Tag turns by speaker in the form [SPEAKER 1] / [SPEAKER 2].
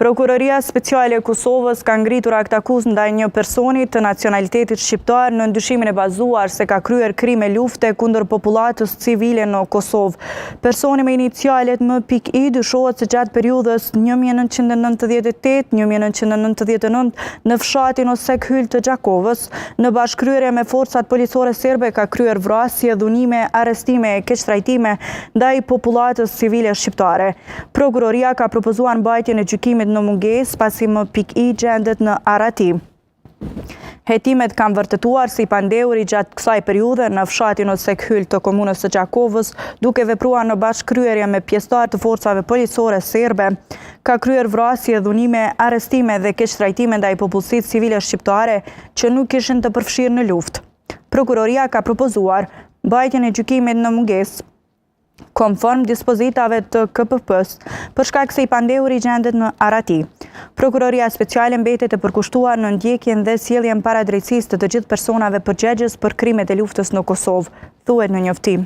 [SPEAKER 1] Prokuroria Speciale e Kosovës ka ngritur aktakuzë ndaj një personi të nacionalitetit shqiptar nën dyshimin e bazuar se ka kryer krime lufte kundër popullatës civile në Kosovë. Personi me inicialet M.I dyshohet se gjatë periudhës 1998-1999 në fshatin Osek Hyl të Gjakovës, në bashkëkryerje me forcat policore serbe ka kryer vrasje, dhunime, arrestime e keqtrajtime ndaj popullatës civile shqiptare. Prokuroria ka propozuar mbajtjen e gjykimit në mungesë, pasi M.I gjendet në arrati. Hetimet kanë vërtetuar se i pandehuri gjatë kësaj periudhe në fshatin Osek Hyl të komunës së Gjakovës, duke vepruar në bashkëkryerje me pjesëtarë të forcave policore serbe, ka kryer vrasje, dhunime, arrestime dhe keqtrajtime ndaj popullsisë civile shqiptare që nuk ishin të përfshirë në luftë. Prokuroria ka propozuar mbajtjen e gjykimit në mungesë. konform dispozitave të KPP-së, për shkak se i pandehuri gjendet në arrati. Prokuroria Speciale mbetet e përkushtuar në ndjekjen dhe sjelljen para drejtësisë të të gjithë personave përgjegjës për krimet e luftës në Kosovë, thuhet në njoftim.